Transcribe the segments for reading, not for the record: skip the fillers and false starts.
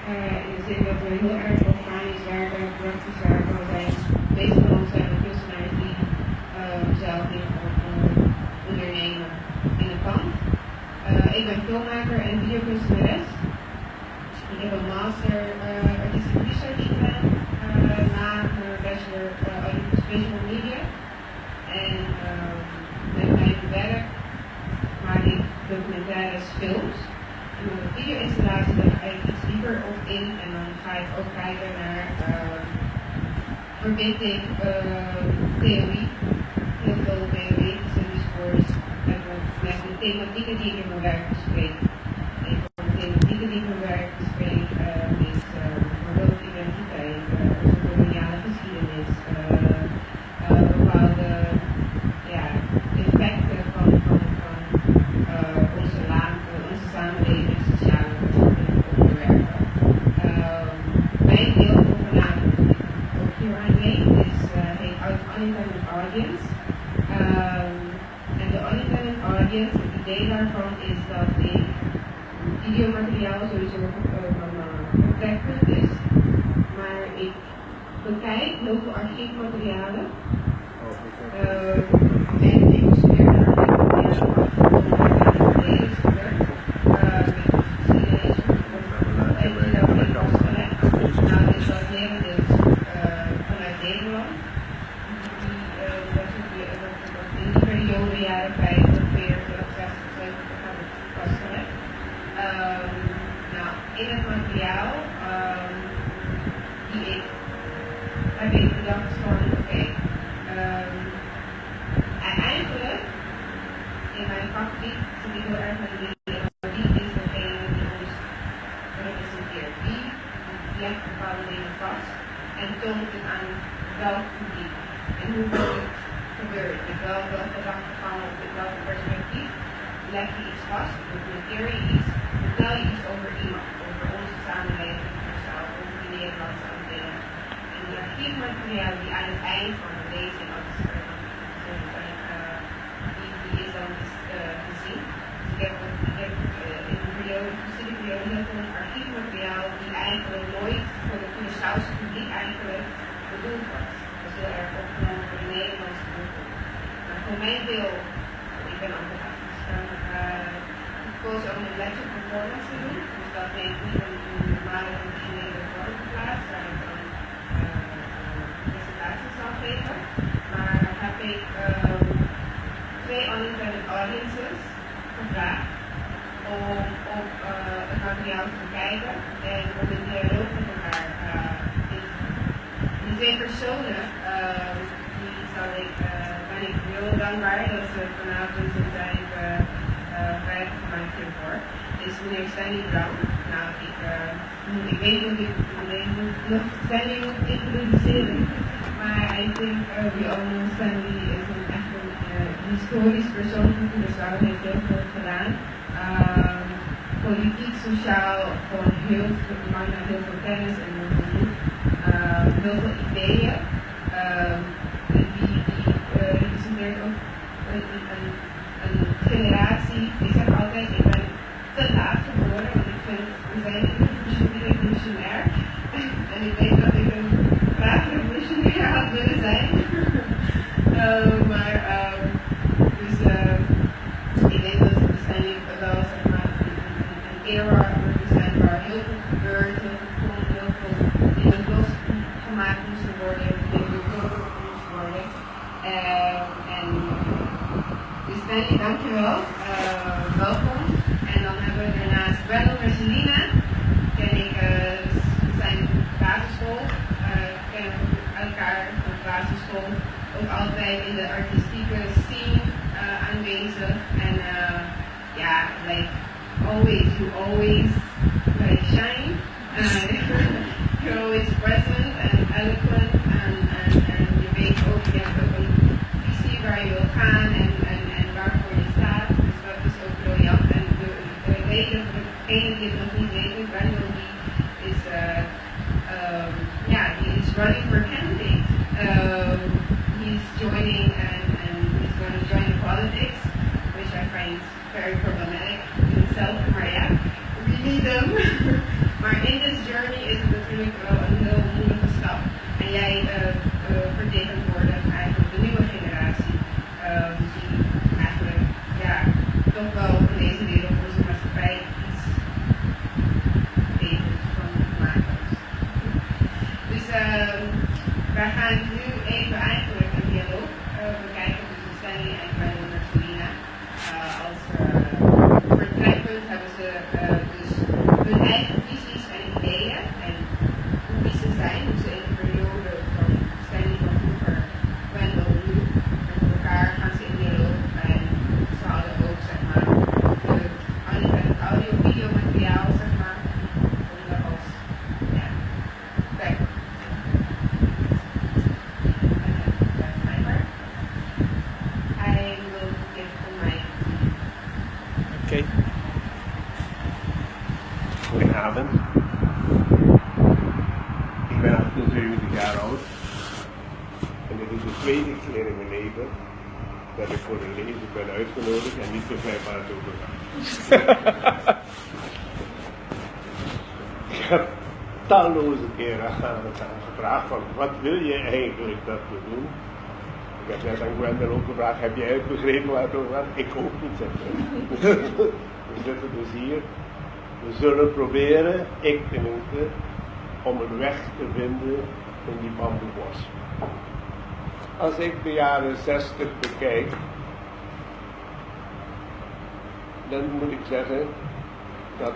In de zin dat we heel erg organisch werken, praktisch werken. We zijn, meeste van ons zijn kunstenaars die zelf dingen ondernemen in het pand. Ik ben filmmaker en videokunstenares. Ik heb een master Artistic Research gedaan na mijn bachelor Visual Media. En met mijn werk maak ik documentaires, films. En met de video-installatie, daar ga ik iets dieper op in en dan ga ik ook kijken naar, verbind ik theorie, heel veel theoretische discours met de thematieken die ik in mijn werk bespreek. Een van de thematieken die ik in mijn werk bespreek is bijvoorbeeld identiteit, onze koloniale geschiedenis, bepaalde, ja, effecten van onze samenleving, sociale onderwerpen. Mijn deel van vanavond, die ik ook hier aanneem, is, heet Unintended Audience. En de Unintended Audience, het idee daarvan is dat ik videomateriaal sowieso van vertrekpunt is, maar ik bekijk heel veel archiefmaterialen. En ik bestudeer de archiefmaterialen wat in het verleden is gebeurd, met de geschiedenis of en die dat heeft vastgelegd. Nou is dat merendeels vanuit Nederland. Die, dat, soort, dat, dat in die periode, jaren 50, 40, 60, 70, gaat het vastgelegd. Nou, in het materiaal die ik heb ik bedacht van oké, eigenlijk in mijn vakgebied zit ik heel erg met de idee van wie is degene die ons representeert, wie legt bepaalde dingen vast en toont het aan welk publiek en hoe wordt het gebeurd, met welke gedachtegang of met welk perspectief leg je iets vast, documenteer je iets, vertel je iets over iemand, over onze samenleving, over de Nederlandse Antillen. En die archiefmaterialen die aan het eind van de lezing, als die is dan te zien. Dus ik heb in de periode, de studieperiode heel veel archiefmateriaal die eigenlijk nooit voor het Curaçaose publiek eigenlijk bedoeld was. Het was heel erg opgenomen voor de Nederlandse doelgroep. Maar voor mijn deel, ik ben Antilliaans, gekozen om een lecture performance te doen. Dus dat neemt niet een normale traditionele vorm plaats, waar ik dan presentaties zal geven. Maar heb ik twee unintended audiences gevraagd om op het materiaal te bekijken en om in dialoog met elkaar in te gaan. Die twee personen, die zal ik, ben ik heel dankbaar dat ze vanavond zijn tijd vrij hebben gemaakt hiervoor, is meneer Stanley Brown. Nou, ik weet niet of ik meneer nog Stanley moet introduceren, maar I think we all know Stanley is echt een historisch persoon van Curaçao, heeft heel veel gedaan. Politiek, sociaal, gewoon heel veel, man met heel veel kennis en heel veel moed, heel veel ideeën. En die representeert ook een generatie. Ik zeg altijd, ik ben te laat geboren, want ik vind, we zijn niet revolutionair. En ik denk dat ik een graag revolutionair had willen zijn. Maar dus ik denk dat het waarschijnlijk wel, zeg maar, een era represent waar heel veel gebeurt, heel veel komt, heel veel dingen losgemaakt moesten worden, heel veel dingen doorbroken moesten worden. En dus Stanley, dankjewel. Welkom. En dan hebben we daarnaast Brandon Mercelina. Ken ik zijn basisschool. Kennen we elkaar van de basisschool. Ook altijd in de artistieke scene aanwezig. En ja, like always, you always like shine. You're always present and eloquent. En je weet ook, je hebt ook een visie waar je wil gaan en waarvoor je staat. Dus dat is ook briljant. En de reden voor degenen die het nog niet weten, Brandon die is, ja, die is running for candidate. He's joining and he's going to join the politics, which I find very problematic in itself. Maar ja, we need them. Maar in this journey Wij gaan nu even eigenlijk een dialoog bekijken tussen Stanley en Gwendell Mercelina. Als vertrekpunt hebben ze dus hun eigen visies en ideeën en hoe wie ze zijn, hoe ze in de periode van Stanley van vroeger, Gwendell nu, met elkaar gaan ze in dialoog en ze hadden ook, zeg maar, de het audio-video materiaal, zeg maar, gevonden als, ja, back. That's my part. I will give the mic to you. Oké. Goedenavond. Ik ben 78 jaar oud. En dit is de tweede keer in mijn leven dat ik voor een lezing ben uitgenodigd en niet begrijp waar het over gaat. Ik heb talloze keren aan het gevraagd van: wat wil je eigenlijk dat we doen? Ik heb net aan Gwendell ook gevraagd: heb jij het begrepen waar het over gaat? Ik ook niet, zeg. We zitten dus hier. We zullen proberen, ik tenminste, om een weg te vinden in die bamboebos. Als ik de jaren 60 bekijk, dan moet ik zeggen dat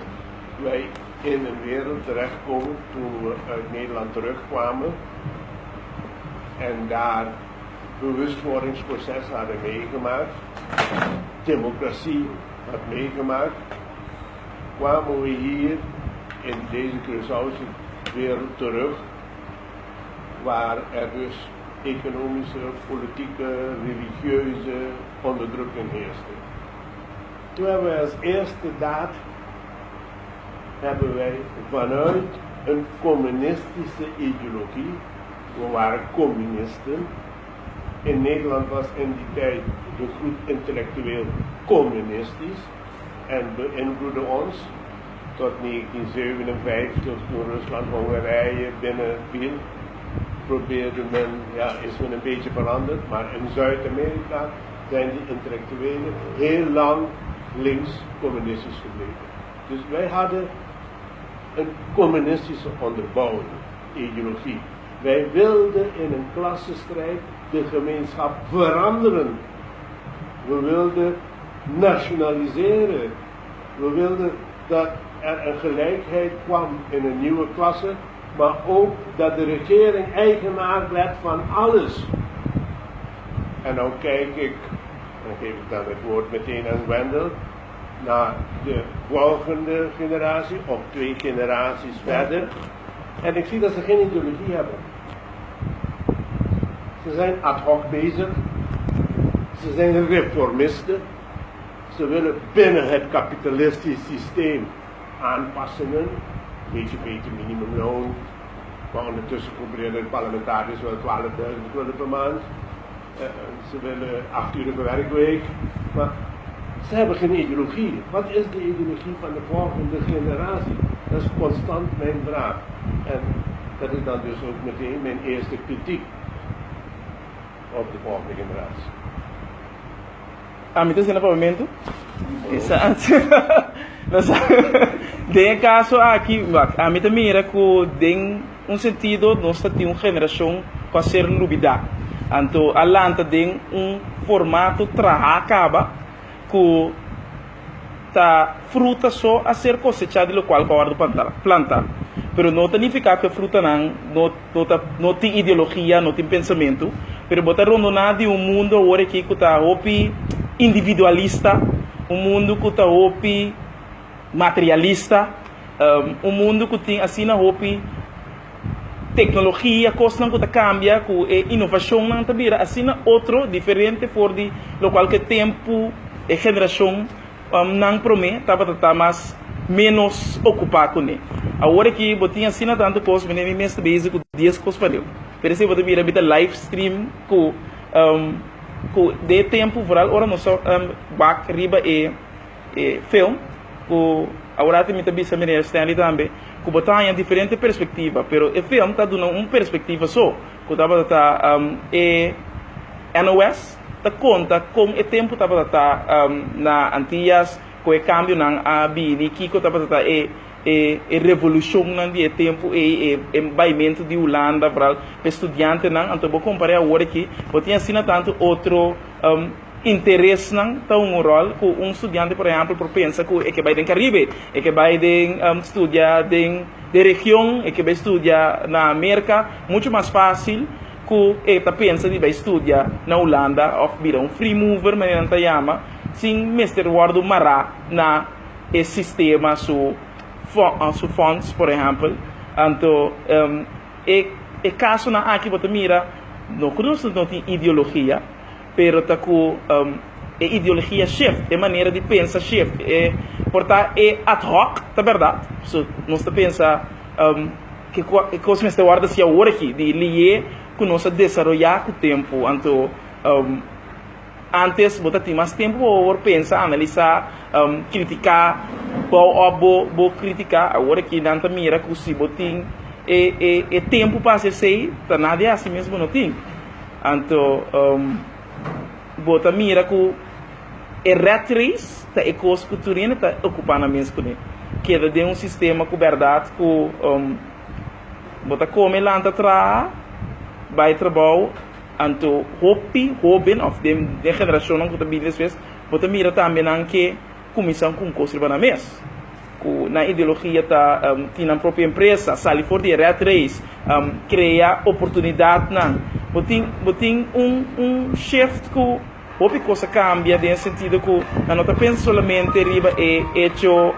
wij in een wereld terechtkomen toen we uit Nederland terugkwamen en daar bewustwordingsproces hadden meegemaakt, democratie had meegemaakt, kwamen we hier in deze Curaçaose wereld terug, waar er dus economische, politieke, religieuze onderdrukking heerste. Toen hebben wij als eerste daad, hebben wij vanuit een communistische ideologie, we waren communisten, in Nederland was in die tijd de groep intellectueel communistisch en beïnvloedde ons tot 1957, toen Rusland Hongarije binnenviel, probeerde men, ja, is men een beetje veranderd, maar in Zuid-Amerika zijn die intellectuelen heel lang links communistisch gebleven. Dus wij hadden een communistische onderbouwing, ideologie. Wij wilden in een klassenstrijd de gemeenschap veranderen. We wilden nationaliseren. We wilden dat er een gelijkheid kwam in een nieuwe klasse, maar ook dat de regering eigenaar werd van alles. En nou kijk ik, dan geef ik dan het woord meteen aan Gwendell, naar de volgende generatie, of twee generaties verder. En ik zie dat ze geen ideologie hebben. Ze zijn ad hoc bezig. Ze zijn reformisten. Ze willen binnen het kapitalistisch systeem aanpassingen. Een beetje beter minimumloon. Maar ondertussen proberen de parlementariërs wel 12.000 gulden per maand. Ze willen 8-urige werkweek. Maar ze hebben geen ideologie. Wat is de ideologie van de volgende generatie? Dat is constant mijn vraag. En dat is dan dus ook meteen mijn eerste kritiek op de volgende generatie. Ami ta na momento. Exato. Den kaso aki, ami ta mira ku den un sentido nos tin un generashon ku a ser lubidá. Anto a lanta den un formato trahá kaba ku ta fruta so a ser kosechá di lokual ku a wòrdu plantá. Pero no ta nifiká ku e frutanan no tin ideologia, no tin pensamentu, pero bo ta rondoná di un mundu awor aki ku ta hopi individualista, un mundu ku ta hopi materialista, un mundu ku tin asina hopi teknologia, kosnan ku ta kambia, ku e inovashonnan ta bira asina otro, diferente for di lokual ku e tempu, e generashon nan promé tabata ta mas ménos okupá kuné. Awor aki bo tin asina tantu kos, mi mi mes ta bezig ku dies kos pareu. Pero esei bo ta mira mi ta live stream ku den e tempu, vooral ora nos a wak riba e film, ku awor mi ta bisa meneer Stanley tambe, ku bo ta haña diferente perspektiva, pero e film ta duna un perspektiva so, ku tabata ta e NOS ta konta kon e tempu tabata ta na Antias, ku e kambionan a bini, kiko tabata ta e. E e revolushonnan di e tempu ei, e e baimentu di Hulanda, vooral pa e studiantenan. Anto bo kompar'é awor aki, bo tin asina tantu otro interesnan ta hunga un ròl ku un studiante por ehèmpel por pensa ku e ke bai den Karibe, e ke bai den studia den den region, e ke bai studia na Merka, muchu mas fásil ku e ta pensa di bai studia na Hulanda òf bira un free mover manera nan ta yama, sin mester wòrdu mará na e sistema su su fonds por ehempel. Anto e e kasonan aki bo ta mira no ku nos no tin ideologia pero ta ku e ideologia shift, e manera di pensa shift, e por ta e ad hoc ta bèrdat so nos ta pensa ke e kos mester wòrdu hasi awor aki di lié ku nos a desaroyá ku tempu anto Antes bo ta tin mas tempu pa bo por pensa, analisá, kritiká, bou òp bo bo kritiká. Awor aki nan ta mira ku si bo tin e e e tempu pa hasi esei, ta nada di hasi mes bo no tin. Anto bo ta mira ku e rat race ta e kos ku tur hende ta okupá nan mes kuné. Keda den un sistema ku bèrdat ku bo ta kome, lanta, traha, bai trabou. Anto hopi hoben of den den generashonnan ku ta bini despues bo ta mira tambe nan ke kuminsá ku un kos riba nan mes. Ku nan ideologia ta tin nan propio empresa, sali for di e rat race, krea oportunidatnan. Bo tin bo tin un un shift ku hopi kos a kambia den e sentido ku nan no ta pensa solamente riba e hecho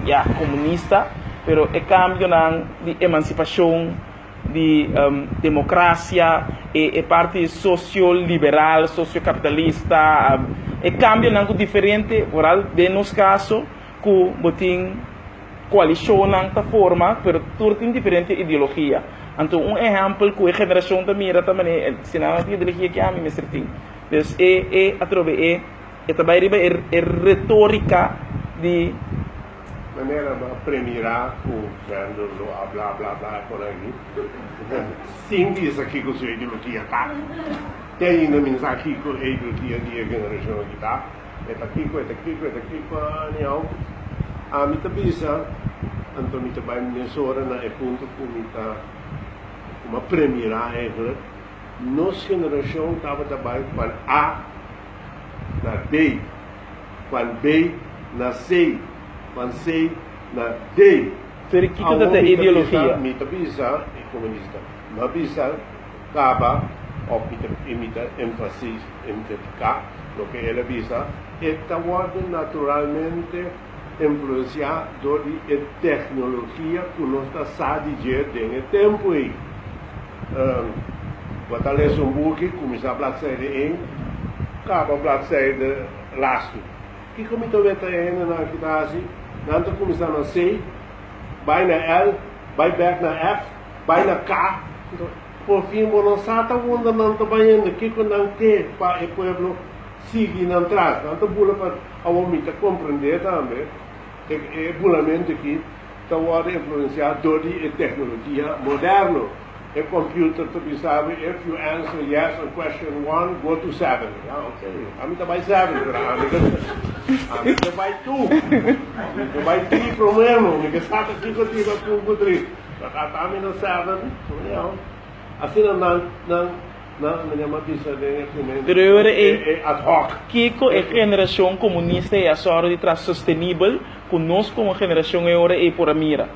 ya komunista pero e kambionan di emansipashon. di demokrasia, e e parti sosio-liberal, sosio-kapitalista, e kambionan ku diferente, vooral den nos kaso ku bo tin koalishonnan ta forma, pero tur tin diferente ideologia. Anto un ehèmpel ku e generashon ta mira ta manera, si nan no tin ideologia ke ami mester tin? Dus e e atrobe e e ta bai riba e e retórika di. Manera bo a premirá ku Wendel lo a bla bla bla por aki, sin bisa kiko su ideologia ta. Te ainda mi no sa kiko e ideologia di e generashon aki ta. E ta kiko, e ta kiko, e ta kiko, anyhow. Ami ta bisa, anto mi ta bai mesora na e punto ku mi ta, ku mi a premirá eigenlijk, nos generashon tabata bai van A na B. Van B na C, van C na D. Pero kiko ta ta ideologia? Mi ta bisa, e komunista, no a bisa kaba of mi ta mi ta enfasis enfatiká loke el a bisa, e ta wòrdu naturalmente influensiá dor di e teknologia ku nos ta sa di dje den e tempu ei. Bo ta lesa un buki, kuminsá bladzijde ein, kaba bladzijde lastu. Kiko mi ta weta e hendenan aki ta hasi? Nan ta kuminsá na C, bai na L, bai bèk na F, bai na K. Por fin bo no sa ta unda nan ta bayendo, kiko nan ke pa e pueblo sigui nan tras. Nan ta bula pa awor mi ta komprendé tambe e bulamentu aki ta wòrdu influensiá dor di e teknologia moderno. E computer ta bisa mi, if you answer yes on question one, go to seven. Ya, ok. Ami ta bai seven, pero ami ta, ami ta bai two. Mi ta bai three promé, no. Mi ke sa ta kiko tin na two ku three. Pero ata ami na seven, so anyhow. Asina nan, nan, nan, mi a bisa den e promé, Pero e ora ei, e ad hoc. Kiko e generashon komunista ei a sòru di traha sostenibel ku nos komo generashon e ora ei por a mira?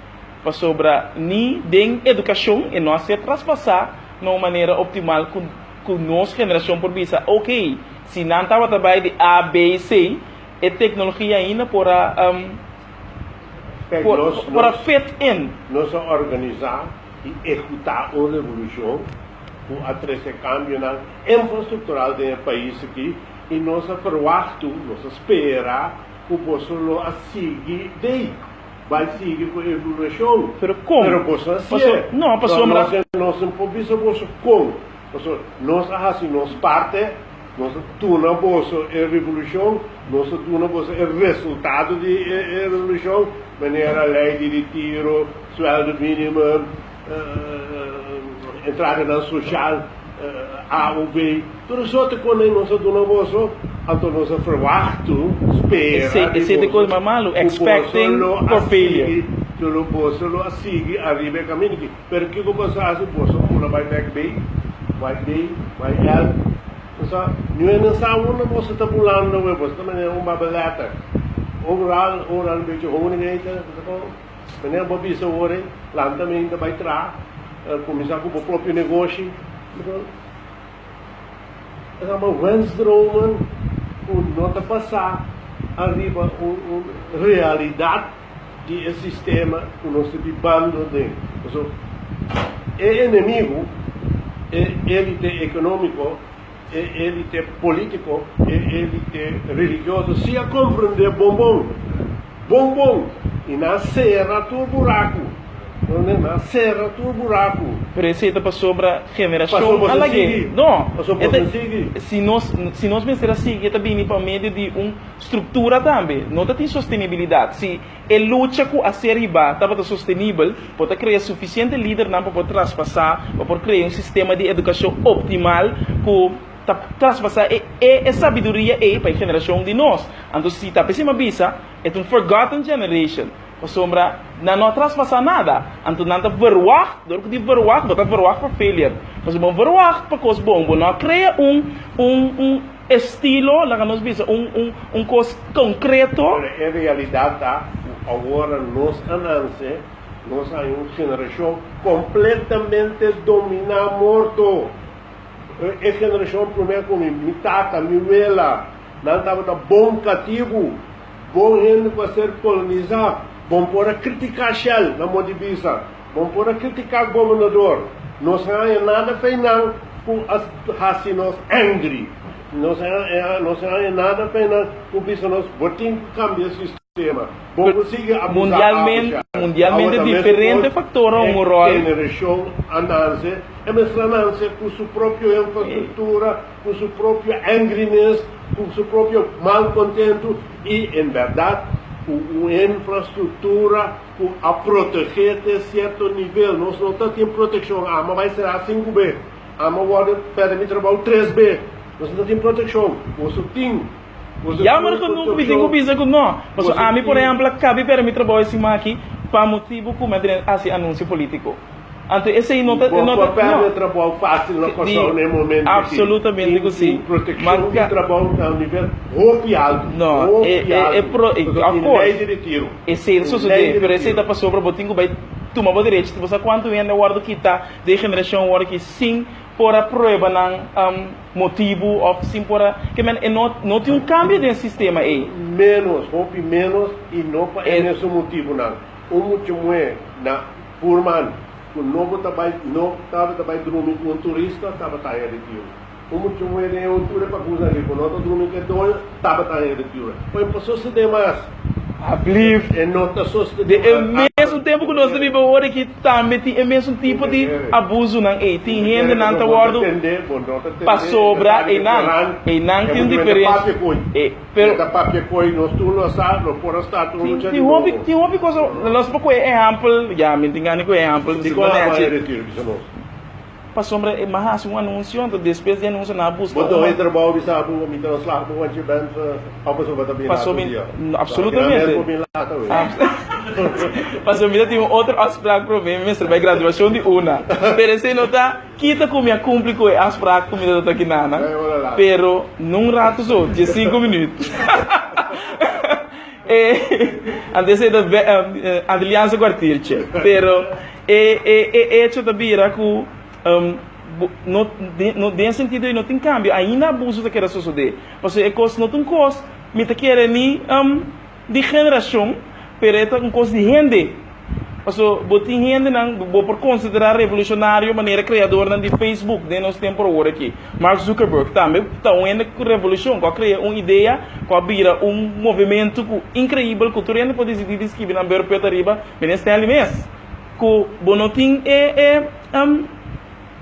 Pasobra ni den edukashon e no a ser traspasá na un manera optimal ku ku nos generashon por bisa, ok, si nan tabata bai di A, B, C, e teknologia ainda por a Kijk, por nos, por a nos, fit in. nos a organisá i ehekutá un revolushon ku a trese kambionan infrastruktural den e pais aki i nos a ferwachtu, nos a spera ku boso lo a sigui dei. Bai sigui ku evaluashon. Pero kon? Pero boso a Paso, hasié. no, pasobra. Nos, nos no por bisa boso kon. Pasobra nos a hasi nos parte, nos a duna boso e revolushon, nos a duna boso e resultado di e e revolushon, manera lei di retiro, suèldo mínimo, entradanan sosial. AOV, tur e sorte kon ei nos a duna boso, anto nos a verwachtu, spera di Esei ta boso, kos mas malu, ku boso expecting lo for a failure. sigui, ku lo boso lo a sigui ariba e kaminda aki. Pero kiko boso a hasi? Boso a pula bai bèk B, bai D, bai L. Boso niun hende sa unda boso ta bulando awe, boso ta manera un babelèter. Overal, overal un bechi honing eten, boso kon. Manera bo bisa awor ei, lanta meinta bai traha, kuminsá ku bo propio negoshi. Boso ta llama wensdromen ku no ta basá ariba un realidat di e sistema ku nos ta bibando den. Pasobra e enemigu, e elite ekonómiko, e elite polítiko, e elite religioso si a komprendé bon bon, bon bon, i nan a sera tur buraku. Nan a sera tur buraku. Pero esei ta pasobra generashon Pasobra boso a lag'é. sigui. No, Pasobra e ta, boso sigui. si nos, si nos mester a sigui e ta bini pa medio di un struktura tambe. No ta tin sostenibilidat. Si e lucha ku a ser hibá tabata sostenibel, bo ta krea sufisiente lidernan pa por traspasá, pa por krea un sistema di edukashon optimal ku ta traspasá e e sabiduria ei pa e generashon di nos. Anto si ta p'esei mi a bisa, e ta un forgotten generation, pasobra nan no a traspasá nada. Anto nan ta verwagt, dor ku di verwagt, bo ta verwagt pa failure. Pasobra bo verwagt pa kos bon, bo no a krea un un un. Estilo, laga nos bisa un un un kos konkreto. Pero e realidat ta ku awor nos a nanse, nos a un generashon kompletamente dominá morto. E generashon promé ku mi, mi tata, mi wela, nan tabata bon katibu, bon hende ku a ser kolonisá. Bon por a kritiká Shell, na modo di bisa. Bon por a kritiká gobernador. Nos a haña nada fei nan ku a hasi nos angry. Nos a nos a haña nada fei nan ku bisa nos bo tin ku kambia e sistema. Bo por sigui abusá Mundialmente, abusá. mundialmente Awor ta diferente meskos factornan e un rol. generashon a nanse, e mester a nanse ku su propio infrastruktura, ku su propio angriness, ku su propio malkontentu i en bèrdat ku un infrastruktura ku a protegé te sierto nivel. Nos no ta tin protekshon. Ama bai será sinku be. Ama wòrdu pèrdè mi trabou tres be. Nos no ta tin protekshon. Boso tin. Boso Jammer tin genoeg mi tin ku protekshon. bisa ku no. Pasobra Boso ami, por tin. ehèmpel, a kabi pèrdè mi trabou e siman aki pa motibu ku mi a drenta hasi anunsio polítiko. Anto esei no ta, Bo no por ta, pèrdè no. trabou fásil na Di, Kòrsou na e momentu aki. absolutamente Tin ku si. un protekshon di Ma ka, trabou na un nivel hopi altu. no, e, Hopi e, e altu. pro, e, Pasobra of tin lei course. di retiro. Esei ta Tin lei sosodé, di pero esei ta retiro. pasobra bo tin ku bai tuma bo derecho. Bo sa kuantu hende a wòrdu kita den e generashon awor aki sin por a prueba nan motibu òf sin por a ke men e no no tin un kambio den e sistema ei. Ménos, hopi ménos i no pa e E mesun motibunan. Un mucha muhé na Furman ku no bo ta bai no tabata bai drumi ku un turista tabata haña retiro. Un mucha muhé den e altura pa kusa rico no ta drumi ku e doño tabata haña retiro. Pues por sosodé mas. Alsjeblieft. E no ta sosodé Den e mas. mesun tempu ku nos ta biba awor aki tambe tin e mesun tipo di abusunan ei. Tin hendenan ta wòrdu pasobra einan. Einan tin un diferensia. E pero. Tin tin hopi tin hopi kos nos por kohe ehèmpel ya mi tin gana di kohe ehèmpel. Pasobra e mas hasi un anunsio, anto despues di anunsio nan a buska Bo un. doe trabou bisa bo mi ta ontslag bo want je bent pasobra bo ta bin laat Pasobra un dia. mi, absolutamente. Bo bin laat awe. Pasobra mi ta tin un otro afspraak prome, mi mester bai graduacion di una. Pero esei no ta kita ku mi a kumpli ku e afspraak ku mi ta ta kinana. Pero nun rato so, diesinko minuut. E anto esei ta Antilliaanse kwartiertje. Pero e e e echo ta bira ku bo no no den e sentido ei no tin kambio. Ainda abuso ta keda sosodé. Pasobra e kos no ta un kos mi ta kere ni di generashon, pero e ta un kos di hende. Paso bo tin hendenan bo por konsiderá revolushonario manera kreadornan di Facebook den nos tempu awor aki. Mark Zuckerberg tambe ta un hende ku revolushon, ku a krea un idea ku a bira un movimentu ku inkreibel ku tur hende por disidí di skibi nan beurpet ariba, menen Stanley mes. Ku bo no tin e e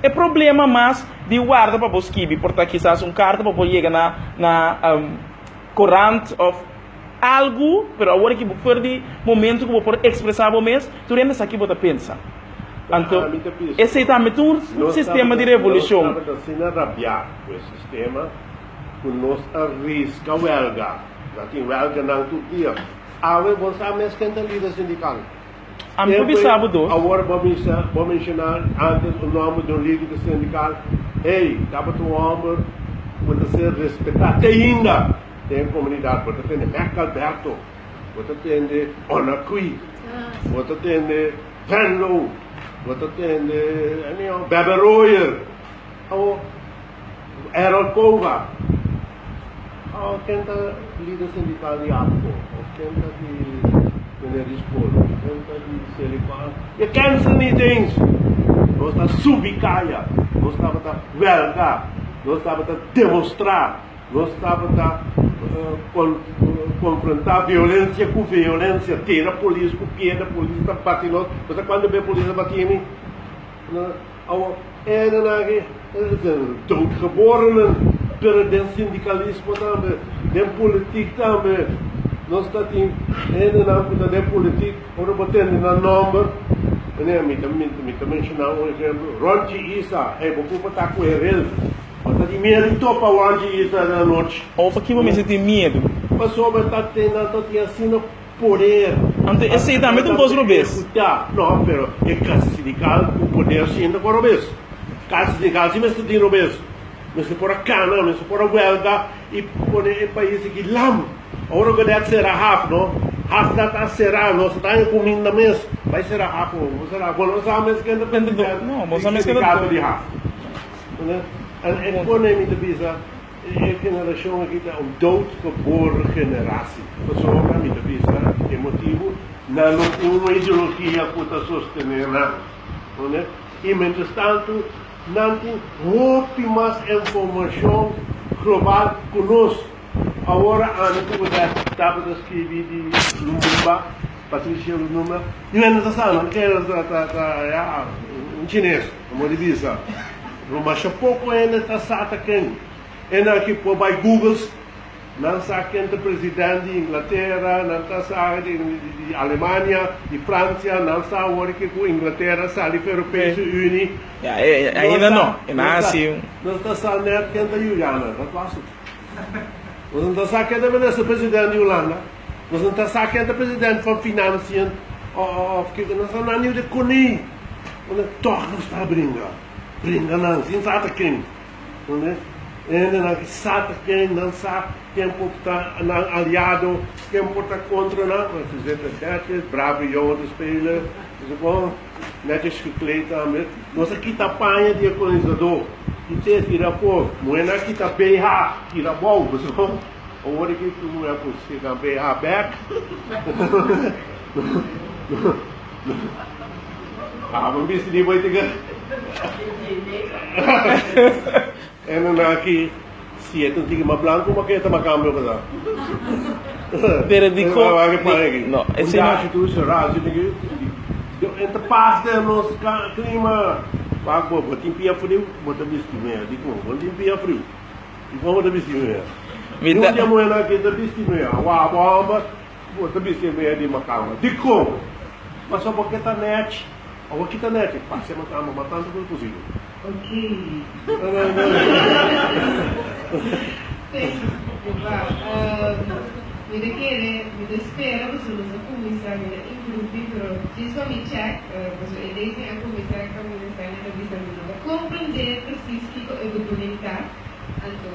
e problema mas di warda pa bo skibi, por ta kisas un karta pa por yega na na korant òf. Algu, pero awor aki bo for di momento ku bo por ekspresá bo mes, tur hende sa ki bo ta pensa. Anto, esei tambe ta un sistema di revolushon. Nos tabata asina rabiá ku e sistema ku nos a riska wèlga. Nan tin wèlganan tur dia. Awe bo sa mes ken ta lider sindikal. Ami por bisa bo dos. Awor bo bisa, bo menshoná antes un nòmber di un lider sindikal. Hey, tabata un hòmber ku ta ser respetá te ainda den e komunidat. Bo ta tende Mac Alberto, bo ta tende Onakui, bo ta tende Venlo, bo ta tende Bebe Royer, awor Errol Cova. Awor ken ta lider sindikal di APCO of ken ta di meneer di skol of ken ta di Selikor? Je kent ze niet eens! Nos ta subi kaya, nos tabata welga, nos tabata demostrá, nos tabata konfrontá violensia ku violensia, tira polis ku piedra, polis ta bati nos. Bo sa kuantu be polis a bati mi? Awor, enan aki doodgeborenen, pero den sindicalismo tambe, den politiek tambe, nos ta tin hendenan cu ta den politiek, ora bo tende nan nomber, meneer, mi ta mi ta menciona un ehemplo, Ronchi Isa, hey, bo por ta cu herel, bo ta tin miedo di topa Ronchi Isa den anochi. Awor, pakico bo mester tin miedo? Pasobra ta tin nan ta tin asina. Poder. Anto esei tambe ta un kos robes. No, pero e klase sindikal ku poder sinta ku robes. Klase sindikal si mester tin robes. Mester por a kana, mester por a welga i pone e pais aki lam. Ora ku det sera haf, no? Haf na ta sera, nos ta haña kuminda mes. Bai sera haf awor, bo sera haf. Bo no sa mes ken ta president di sindikato di haf. En e pone mi ta bisa. E generashon aki ta un doodgeboren generatie. Pasobra mi ta bisa e motibu, nan no tin un ideologia ku ta sostené nan. Oné? I mientrastantu nan tin hopi mas informashon global ku nos. Awor ami ku bo tabata skibi di Lumumba, Patricia Lumumba, mi no ta sa, nan kere ta ta ya un chines, como di bisa. No masha poko hende ta sa ta ken. Hende aki por bai Googles, nan sa ken ta president di Inglatera, nan ta sa di Alemania, di Francia, nan sa awor ki ku Inglatera sali for Europese Unie. Ya, ainda no, e nan hasi un. Nos ta sa net ken ta Juliana, dat was het. Nos no ta sa ken ta minister president di Hulanda, nos no ta sa ken ta president van Financiën of kiko, nos ta na niu de koning. Tòg nos ta bringa. Bringa nan sin sa ta ken. Entende? Hendenan ki sa ta ken, nan sa ken por ta nan aliado, ken por ta kontra nan. Maar ze zitten netjes, brave jongen te spelen. Ze gewoon netjes gekleed tambe. Nos a kita paña di e kolonisadó. Kit'é, tira afó. Muhénan a kita BH, tira abou. Pasobra awor aki tur muhé a puse nan BH bèk. Abo bisti di boy tiga. En dan aki si e ta un tiki mas blanco ma ke ta mas cambio pasa. Pero di ko no ese no. Un tu sera si tiki en ta pas den nos clima. Wak bo bo tin pia friu bo ta bisti mea di kon bo tin pia friu di kon bo ta bisti mea. Mi Ni ta un dia muhé aki ta bisti mea wak bo homber. Bo ta bisa e mea di makamba, Dikon? Pasobra bo ke ta nèchi. Awor ki ta nèchi? Pasa e makamba mas tantu ku posibel. Oké. Wow. Mi ta kere, mi ta spera pasobra nos a kuminsá, mi ta interrumpí, pero djis pa mi chèk, pasobra e dei sin a kuminsá kaminda Stanley ta bisa mi no ta komprendé presis kiko e bedoeling ta. Anto.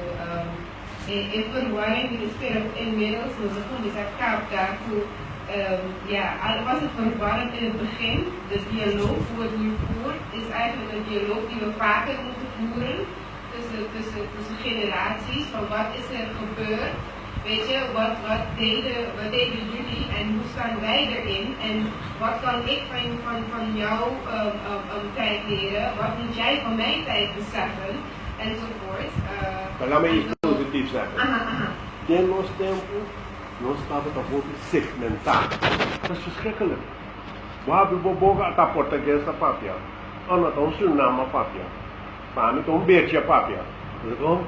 E verwarring mi ta spera ku inmiddels nos a kuminsá kapta ku ja, al was het verwarrend in het begin, de dialoog hoe het nu voert is eigenlijk een dialoog die we vaker moeten voeren tussen, tussen, tussen generaties van wat is er gebeurd, weet je, wat, wat deden, wat deden jullie en hoe staan wij erin en wat kan ik van, van, van jouw tijd leren, wat moet jij van mijn tijd beseffen enzovoort. Maar laat me iets positiefs zeggen. Den nos tempu, nos tabata hopi segmentá. Ta verschrikkelijk. Bo habri bo boka, ata portugues ta papia. Oh no, ta un Surinam a papia. Pa mi ta un Bechi a papia. Bo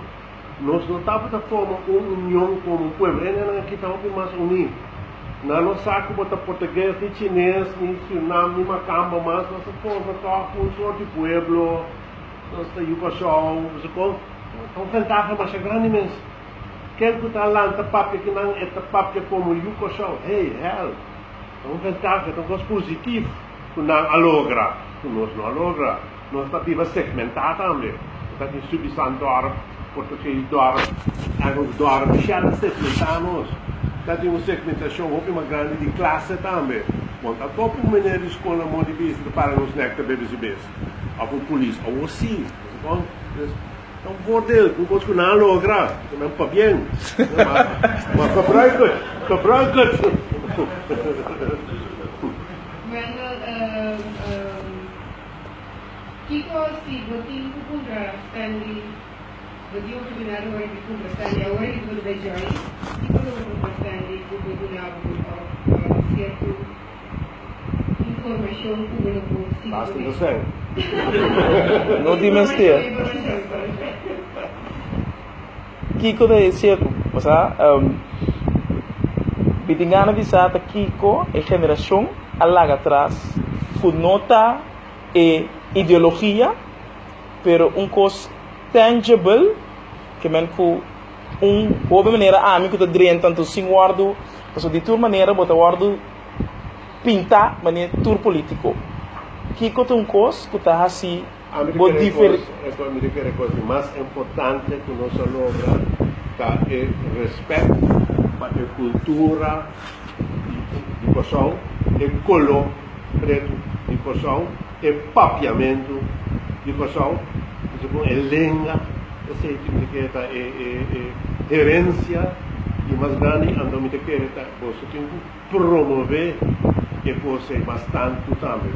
Nos no tabata forma un union komo un pueblo. Hendenan aki ta hopi mas uní. Nan no sa ku bo ta portugues, ni chines, ni Surinam, ni makamba mas. Nos ta forma tòg un sort di pueblo. Nos ta yu Kòrsou. Bo sa kon? Ta un ventaha masha grandi mes. Ken ku ta lanta papia ki nan e ta papia komo yu Kòrsou. Hey, hèl! Ta un ventaha, ta un kos positif ku nan a logra, ku nos no a logra. Nos ta biba segmentá tambe. Bo ta tin Subisan dòrp, Portugees dòrp, Engels dòrp, shèt a segmentá nos. Ta tin un segmentashon hopi mas grandi di klase tambe. Bon ta topa un meneer di skol na Mondi Bis ta para nos nèk ta bebe si bes òf un polis. Awor si, bo sa kon? Dus ta un voordeel, un kos ku nan a logra. Ta men pabien. Ma gebruik het, gebruik het! Wendell, Kiko si bo tin ku puntra Stanley, bo tin oportunidat ora di puntra Stanley, awor aki bo ta bai join, kiko lo bo puntra Stanley ku bo duna bo òf sierto informashon ku bo lo por sigui Basta kuné? ta sèn. No di mester. Informashon, informashon, informashon. Kiko ta e sierto? Osea, mi tin gana bisa ta kiko e generashon a laga atras ku no ta e ideologia, pero un kos tangible, ke men ku un hopi manera ami ku ta drenta anto sin wòrdu, pasobra di tur manera bo ta wòrdu pintá manera tur polítiko. Kiko ta un kos ku ta hasi Ami ta bo kere difer. kos, ami ta kere kos di mas importante ku nos a logra ta e respèt pa e kultura di Kòrsou, e koló pretu di Kòrsou, e papiamentu di Kòrsou, segun e lenga, esei mi ta kere ta e herensia di mas grandi, anto mi ta kere ta boso tin ku promové e kos ei mas tantu tambe.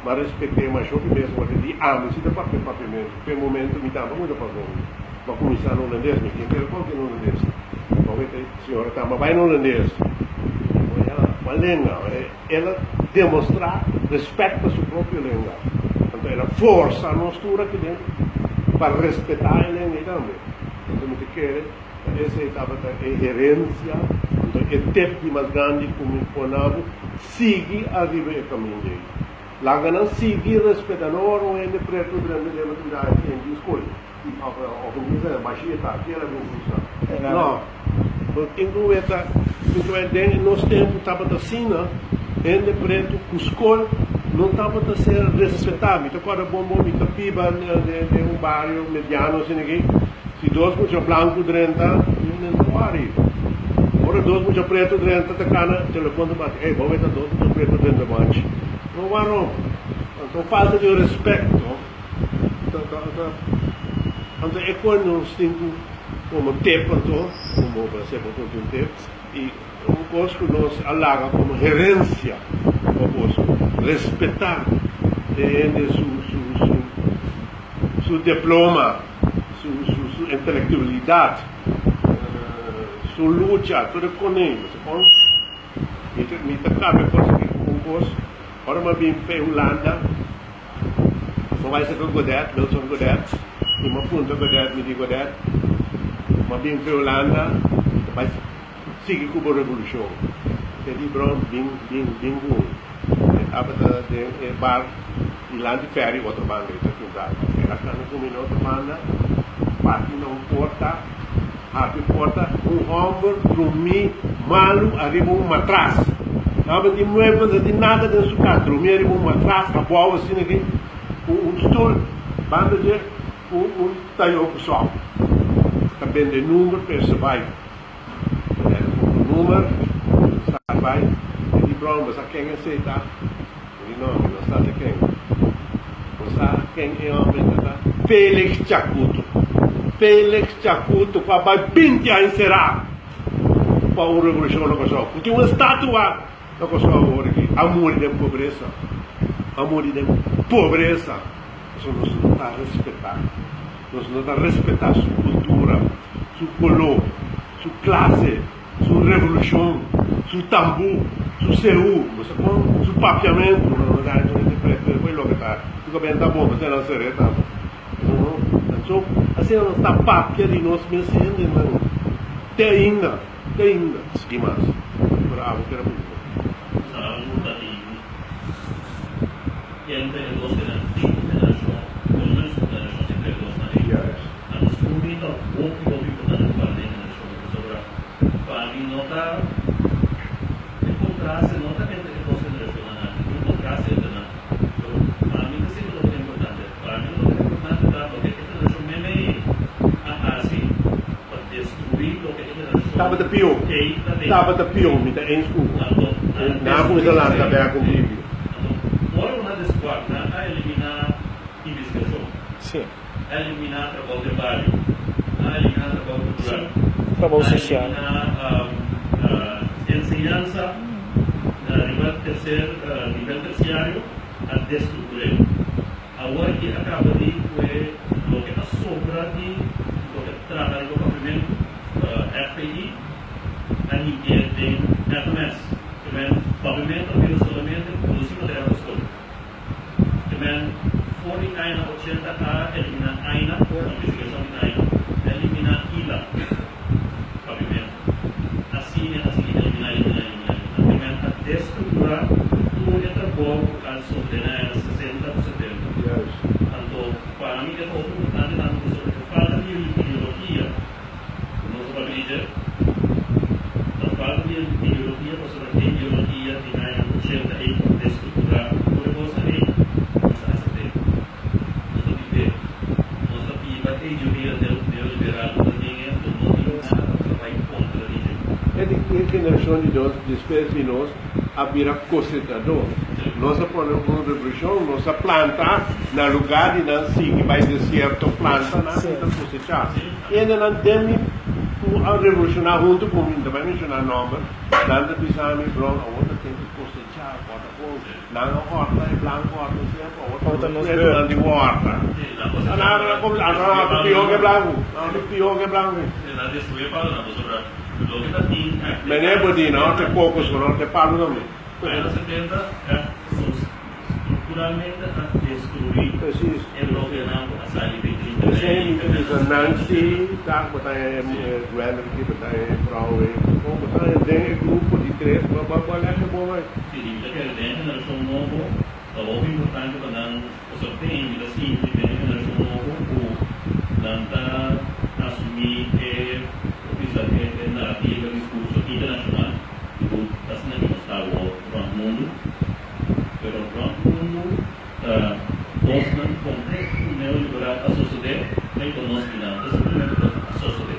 M'a respet'é masha hopi mes ora di ami si ta papia papiamentu. P'e momento mi tambe a muda papiamentu. M'a kuminsá na hulandes, mi tin kere papia na hulandes. Ma wet e señora tambe a bai na hulandes. Oya, kua lenga? El a demostrá respèt pa su propio lenga. Anto el a forsa nos tur aki den pa respetá e lenga ei tambe. Anto mi ta kere ta esei tabata e herensia, anto e tep di mas grandi ku mi pone abo. Sigui ariba e kaminda ei. Laga nan sigui respeta. No ora un hende pretu drenta den bo ta mira e hende skol of of un hende bashita aki el a bin krusa. No. Bo tin ku weta tin ku weta den nos tempu tabata asina hende pretu ku skol no tabata ser respeta. Mi ta kòrda bon bon mi ta biba den un bario mediano asina aki. Si dos mucha blanku drenta, nan ta wari. Ora dos mucha pretu drenta ta kana, telefon ta bati, Ey, bo weta dos mucha pretu drenta manchi. No warom? Anto falta di respecto ta ta ta anto e koe nos tin ku komo tep anto, komo bo a bo konta un tep, i un kos ku nos a laga komo herensia pa boso, respetá e hende su su su su diploma. Su su intelectualidad, su lucha, tur e cone, bo sa con? Mi ta mi ta cambia cos aki cu un cos, ora mi a bin p'e Hulanda, mi a bay cerca Godet, Wilson Godet, y mi a puntra Godet, mi di Godet, mi a bin p'e Hulanda, mi ta bay sigui cu bo revolucion. E di bro, bin bin bin cu mi. E tabata den e bar. Dilanti ferry otro banda e ta sinta. El a kanda ku mi na otro banda, bati na un porta, habri porta, un hòmber drumí malu ariba un matras. No tabatin muebel, no tabatin nada den su kas, drumí ariba un matras abou asina aki, ku un stul banda dje ku un tayó ku sòp. Ta bende number pa e survive. El a kumpra number, e survive. E di Brown, bo sa ken esei ta? Mi di, No, mi no sa ta ken. Bo sa ken e homber ta ta? Felix Chacuto. Felix Chacuto cu a bai binti aña encerá pa un revolucion na Kòrsou. Cu tin un estatua na Kòrsou awor aki. A muri den pobresa. A muri den pobresa. Pasobra nos no ta respetá. Nos no ta respetá su cultura, su coló, su clase. Su revolucion, su tambú, su seú, bo sa con? Su papiamentu, no no da no hende preto e foi loke ta su cabeza ta bon pasobra nan seré tambe. No anto asina nos ta papia di nos mes hendenan te ainda, te ainda. Sigui mas. Pero. abo keda bisa. Algu ta di entre e dos tin un generashon, por lo menos un generashon entre e dos nan ei. Anto segun mi ta hopi hopi importante pa para den generashon pasobra pa mi no ta e kontraste no ta entre e dos generashonnan aki, tin un kontraste entre nan pero pa mi ta sinti loke ta importante. Pa mi loke ta importante ta loke e generashon meimei ei a hasi pa destruí loke e generashon Tabata pió. ei ta den. Tabata pió, mi ta eens ku bo. Anto nan a Nan a kuminsá destruí lanta esei. bèk un Sí. tiki. Anto ora ku nan a destruá, nan a eliminá investigashon. Sí. A eliminá trabou den bario. A eliminá trabou kultural. Sí. Trabou A sosial. eliminá enseñansa na riba terser nivel tersiario. A destruktur'é. Awor ki a kaba di kue loke a sobra di loke a traha riba papimentu, FPI, a limpi'é den FMS. Ke men papimentu a bira solamente produsí material pa skol. Ke men for di añanan ochenta a eliminá aina, investigashon di aina, a eliminá ila, papimentu. Asina a sigui eliminá, eliminá, eliminá, eliminá. Ke men a destrukturá tur e trabou ku a sosodé na añanan sesenta ku setenta. Anto pa mi e ta hopi importante tambe pasobra e falta di ideologia ku nos a papia di dje ta falta di ideologia pasobra e ideologia di añanan ochenta ei ku a destrukturá tur e kosnan ei nos a asept'é. Nos ta bib'é. Nos ta biba e ideologia neoliberal ku ta den e anto no tin nada ku ta bai kontra di dje. E di e generashon di nos despues di nos a bira kosechadó. Nos a pone un revolushon, nos a planta na lugá di nan sigui bai desierto planta, nan a ta kosechá. Hendenan den mi ku a revolushoná huntu ku mi, no ta bai menshoná nòmber, nan ta bisa mi, Bron, awor ta tempu kosechá, kòrda bon, nan a hòrta e blanku hòrta semper, awor ta nos pretunan di hòrta. Nan a hòrta pió ku e blanku, nan a hòrta pió ku e blanku. Meneer Bodin, nan hòrta e kokos, nan hòrta e palu tambe. Aña 70 structuralmente a destruí Precies. e lokenan ku a sali di 30 P'esei lei mi ta bisa Nancy, ta bo ta e Gwendrick, bo ta e Brouwer, bo ta den e grupo di tres, bo bo a lèg e bon ei. Sí, mi ta kere den e generashon nobo ta hopi importante pa nan, pasobra tin mi ta sinti den e generashon nobo ku nan ta asumí e, por bisa, e narrativa, e diskurso internashonal di ku ta asina ki nos ta awor rònt mundu. Pero rònt mundu ta kosnan konkret ku neoliberal a sosodé pa i konos di nan. Ta simplemente kosnan a sosodé.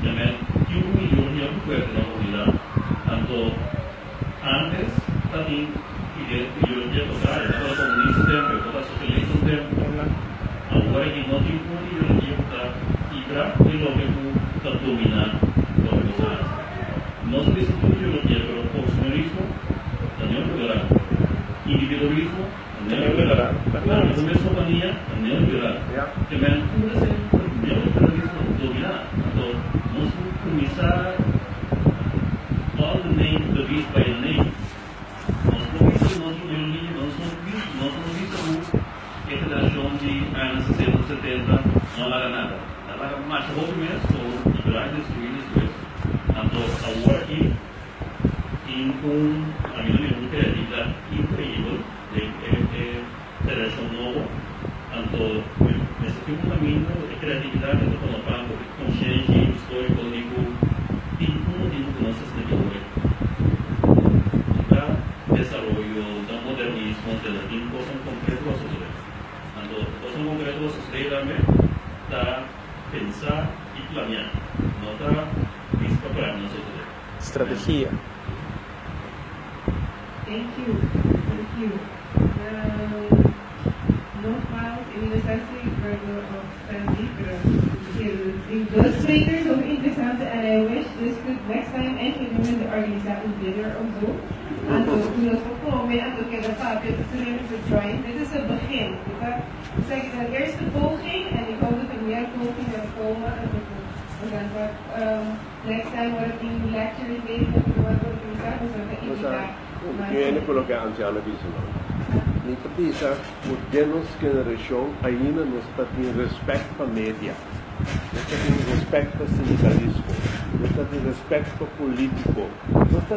Jamen tin un ideologia hopi fuerte na komunidat. Anto ántes ta tin ideologia kontrario. Tabata komunista tempu, e tabata sosialista un tempu. Awor aki no tin un ideologia ku ta kibra e loke ku ta dominá loke nos a hasi. Nos a bisa tur ideologia, pero konsumerismo ta neoliberal, individualismo ta neoliberal, lanta bo mes kompania ta neoliberal. Te men tur esei ta neoliberalismo dominá. Anto nos por kuminsá call the name the beast by the name. Nos por bisa ku nos ideologia, nos no bisa ku e generashon di añanan sesenta o setenta no a laga nada. A laga masha hopi mes, so liberal destruí despues. Anto awor aki tin un, ami ta mira un kreatividat inkreibel den e generashon nobo. Anto mester tin un kaminda ku e kreatividat ei ta tuma pan ku e konshenshi históriko di ku tin un motibu ku nos ta sinti ki awor aki. No ta desaroyo, no ta modernismo, sino tin kosnan konkreto ku a sosodé. Anto kosnan konkreto ku a sosodé tambe ta pensa i planeá, no ta bisa pa plan nan sosodé. Strategia. Thank you, thank you. Nogmaals, ik no sa si Virgo of Stanley, pero de sprekers ook interessante and I wish this could next time eigenlijk we moeten organiseren een dinner of zo. Anto nos por come, anto keda papia, tur hende por join. Dit is het begin. Dit is de eerste poging en ik hoop dat er meer pogingen komen. En dat we dan next time wordt het een lecture geven dat we worden organiseerd, dus we inviteren. Tiene ku loke ansiano bisa no. Mi ta bisa ku den nos generashon ainda nos ta tin respèt pa media, nos ta tin respèt pa sindikalismo, nos ta tin respèt pa polítiko, nos ta.